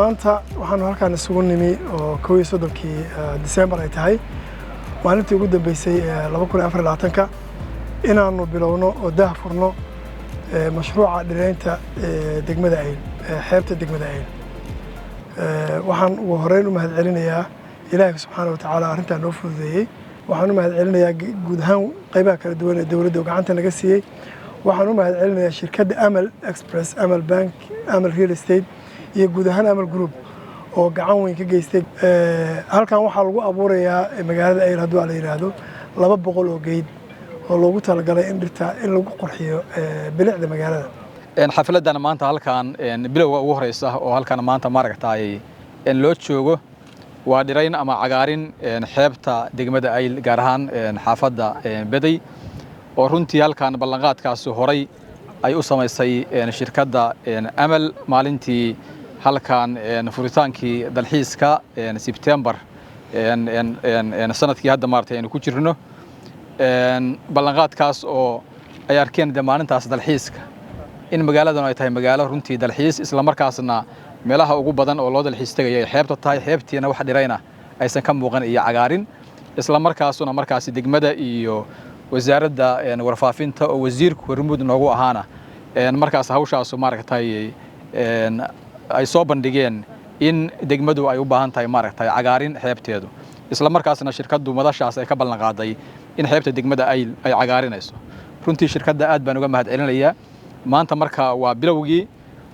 Maanta waxaanu halkaan isugu nimi oo 31-kii Disembar ay tahay, maalintii ugu dambeysay ee 2024-ka, inaannu bilowno oo daah furno mashruuca dhireynta degmada Ayl, xeebta degmada Ayl. Waxaan ugu horeyn u mahad celinayaa Ilaahi subxaana wa tacaala arrintaa noo fududeeyey. Waxaan u mahad celinayaa guud ahaan qaybaha kala duwan ee dowladda oo gacanta naga siiyey. Waxaan u mahad celinayaa shirkadda Amal Express, Amal Bank, Amal Real Estate iyo guud ahaan Amal Group oo gacan weyn ka geystay. Halkan waxaa lagu abuurayaa magaalada Ayl, hadduu la yidhaahdo, 200 oo geed oo loogu talagalay in dhirta in lagu qurxiyo bilicda magaalada. Xafladan maanta halkan bilowga ugu horeysa oo halkan maanta maaragtay loo joogo waa dhirayn ama cagaarin xeebta degmada Ayl, gaar ahaan xaafadda Beday, oo runtii halkan ballanqaadkaasi horay ay u samaysay shirkadda Amal maalintii halkan furitaankii dalxiiska Sebtembar sanadkii hadda maaragtay aynu ku jirno. Ballanqaadkaas oo ay arkeen de maalintaas dalxiiska in magaaladan ay tahay magaalo runtii dalxiis, isla markaasna meelaha ugu badan oo loo dalxiis tegaya ay xeebta tahay, xeebtiina wax dhirayna aysan ka muuqan iyo cagaarin. Isla markaasuna markaasi degmada iyo wasaaradda warfaafinta oo wasiirku hormuud noogu ahaana markaas hawshaasu maaragtay ay soo bandhigeen in degmadu ay u baahan tahay maaragtay cagaarin xeebteedu, isla markaasna shirkaddu madashaas ay ka ballan qaaday in xeebta degmada Ayl ay cagaarinayso. Runtii shirkadda aad baan uga mahad celinayaa. Maanta marka waa bilowgii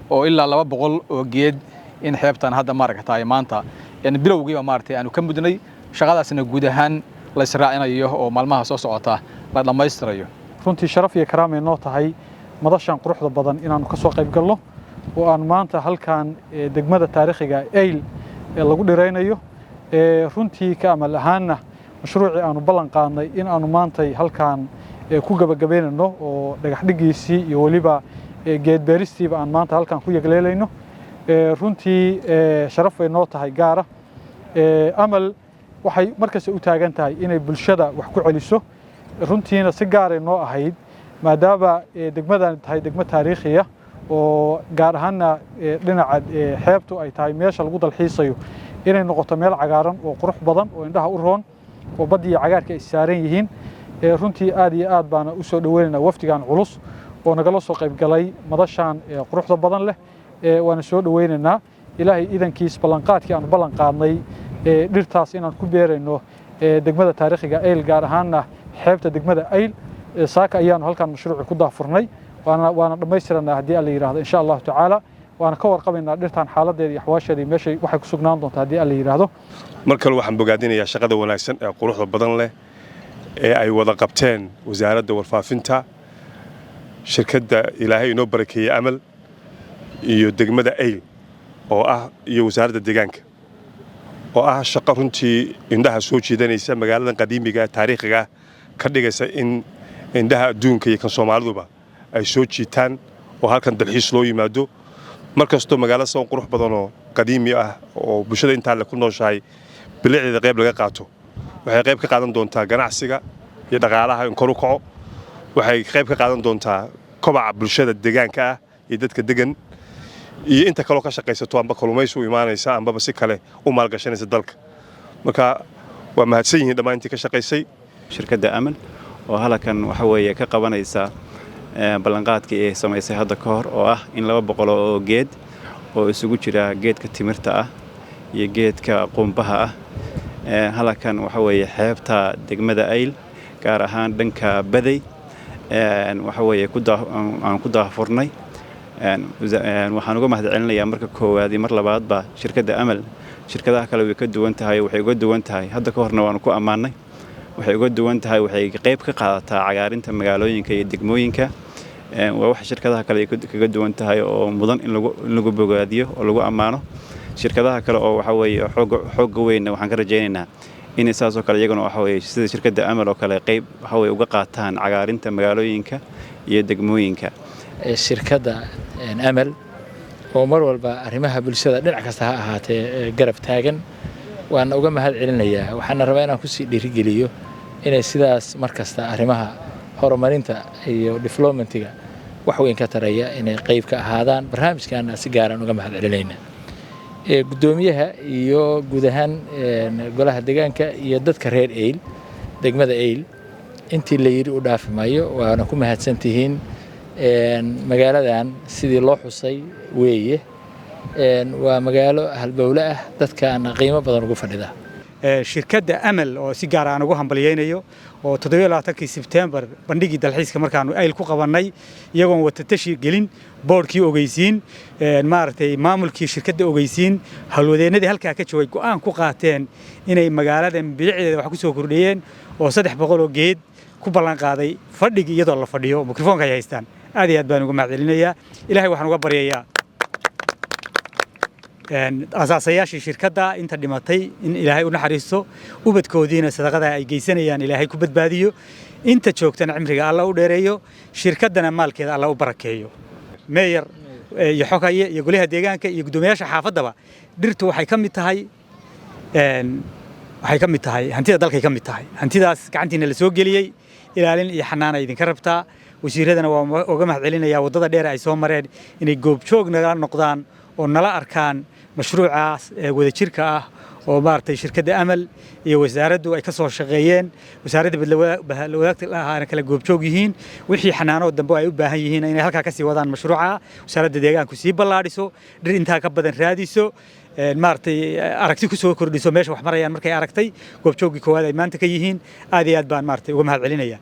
oo ilaa 200 oo geed in xeebtan hadda maaragtay maanta bilowgiiba maaragtay aanu ka mudnay, shaqadaasna guud ahaan la israacinayo oo maalmaha soo socota la dhammaystirayo. Runtii sharaf iyo karaamay noo tahay madashan quruxda badan inaannu ka soo qayb galno oo aan maanta halkan degmada taariikhiga Eyl lagu dhiraynayo. Runtii ka Amal ahaanna mashruucii aanu ballan qaadnay in aanu maantay halkan ku gabagabaynayno oo dhagax dhiggiisii iyo weliba geed beeristiiba aan maanta halkan ku yagleelayno, runtii sharaf bay noo tahay gaara. Amal waxay markasta u taagan tahay inay bulshada wax ku celiso. Runtiina si gaaray noo ahayd maadaama degmadan tahay degmo taariikhiya oo gaar ahaanna dhinaca xeebtu ay tahay meesha lagu dalxiisayo, inay noqoto meel cagaaran oo qurux badan oo indhaha u roon oo badda iyo cagaarka ay saaran yihiin. Runtii aad iyo aad baana u soo dhoweynaynaa wafdigan culus oo nagala soo qayb galay madashan quruxda badan leh. Waana soo dhoweynaynaa. Ilaahay idankiis, ballanqaadkii aanu ballan qaadnay dhirtaas inaan ku beerayno degmada taariikhiga Eyl, gaar ahaanna xeebta degmada Eyl, saaka ayaanu halkan mashruuci ku daahfurnay, waana dhammaystiranaa haddii Alla yidhaahdo, insha Allahu tacaala. Waana ka warqabaynaa dhirtan xaaladeeda iyo axwaasheeda iyo meeshay waxay ku sugnaan doontaa haddii Alla yidhaahdo. Mar kale waxaan bogaadinayaa shaqada wanaagsan ee quruxda badan leh ee ay wada qabteen wasaaradda warfaafinta, shirkadda Ilaahay inoo barakeeyey Amal, iyo degmada Eyl oo ah iyo wasaaradda deegaanka, oo ah shaqo runtii indhaha soo jiidanaysa, magaaladan qadiimiga taariikhiga ka dhigaysa in indhaha adduunka iyo kan Soomaaliduba ay soo jiitaan oo halkan dalxiis loo yimaado. Mar kastoo magaalo san qurux badanoo qadiimi ah oo bulshada intaa le ku nooshahay bilicdeeda qayb laga qaato, waxay qayb ka qaadan doontaa ganacsiga iyo dhaqaalaha in kor u kaco. Waxay qayb ka qaadan doontaa kobaca bulshada deegaanka ah iyo dadka degan iyo inta kaloo ka shaqaysato, amba kalluumaysi u imaanaysa ambaba si kale u maalgashanaysa dalka. Marka waa mahadsan yihiin dhammaan intii ka shaqaysay. Shirkadda Amal oo halkan waxa weeye ka qabanaysa ballanqaadkii ay samaysay hadda ka hor, oo ah in 200 oo geed oo isugu jira geedka timirta ah iyo geedka qumbaha ah halkan waxa weeye xeebta degmada Ayl, gaar ahaan dhanka Baday, waxa weeye aan ku daahfurnay. Waxaan uga mahad celinayaa marka koowaad iyo mar labaadba shirkadda Amal. Shirkadaha kale way ka duwan tahay. Waxay uga duwan tahay, hadda ka horna waanu ku ammaanay, waxay uga duwan tahay waxay qayb ka qaadataa cagaarinta magaalooyinka iyo degmooyinka. Waa wax shirkadaha kale ay kaga duwan tahay oo mudan in lagu bogaadiyo oo lagu ammaano. Shirkadaha kale oo waxa weeye xoogga weynna waxaan ka rajaynaynaa inay saas oo kale iyaguna waxa weeye sida shirkadda Amal oo kale qayb waxa weeye uga qaataan cagaarinta magaalooyinka iyo degmooyinka. Shirkadda Amal oo mar walba arrimaha bulshada dhinac kasta ha ahaatee garab taagan waana uga mahad celinayaa. Waxaana rabaa inaan kusii dhiirigeliyo inay sidaas mar kasta arrimaha horumarinta iyo developmentiga wax weyn ka taraya inay qayb ka ahaadaan. Barnaamijkaana si gaaraan uga mahad celinaynaa. Guddoomiyaha iyo guud ahaan golaha deegaanka iyo dadka reer Eyl, degmada Eyl, intii la yidhi u dhaafi maayo, waana ku mahadsantihiin. Magaaladan sidii loo xusay weeye, waa magaalo halbowle ah, dadkaana qiimo badan ugu fadhida. Shirkadda Amal oo si gaar aan ugu hambalyaynayo oo 27-kii Sebtembar bandhigii dalxiiska markaanu Ayl ku qabannay, iyagoon watatashi gelin, boodhkii ogeysiin, maaragtay, maamulkii shirkadda ogeysiin, howlwadeennadii halkaa ka joogay go'aan ku qaateen inay magaaladan bilicdeeda wax ku soo kordhiyeen oo 300 oo geed ku ballan qaaday fadhigii iyadoo la fadhiyo, mikrofoonka ay haystaan. Aad iyo aad baan uga mahadcelinayaa. Ilaahay waxaan uga baryayaa asaasayaashii shirkadda inta dhimatay in Ilaahay u naxariisto, ubadkoodiina sadaqada ay geysanayaan Ilaahay ku badbaadiyo, inta joogtana cimriga Alla u dheereeyo, shirkaddana maalkeeda Alla u barakeeyo. Meeyar iyo xogaye iyo golaha deegaanka iyo guddoomiyaasha xaafaddaba, dhirtu waxay ka mid tahay hantida dalkay ka mid tahay. Hantidaas gacantiina la soo geliyey, ilaalin iyo xanaana idinka rabtaa. Wasiiradana waa uga mahad celinayaa waddada dheer ay soo mareen inay goobjoog nala noqdaan oo nala arkaan mashruucaas wadajirka ah oo maaragtay shirkadda Amal iyo wasaaraddu ay ka soo shaqeeyeen, wasaaradda wadaagta lahaana kala goobjoog yihiin. Wixii xanaanoo dambe ay u baahan yihiin inay halkaa ka sii wadaan mashruuca, wasaaradda deegaanku sii ballaadhiso, dhir intaa ka badan raadiso, maaragtay, aragti ku soo kordhiso meesha wax marayaan. Markay aragtay goobjooggii koowaad ay maanta ka yihiin, aad iyo aad baan maaragtay uga mahad celinaya.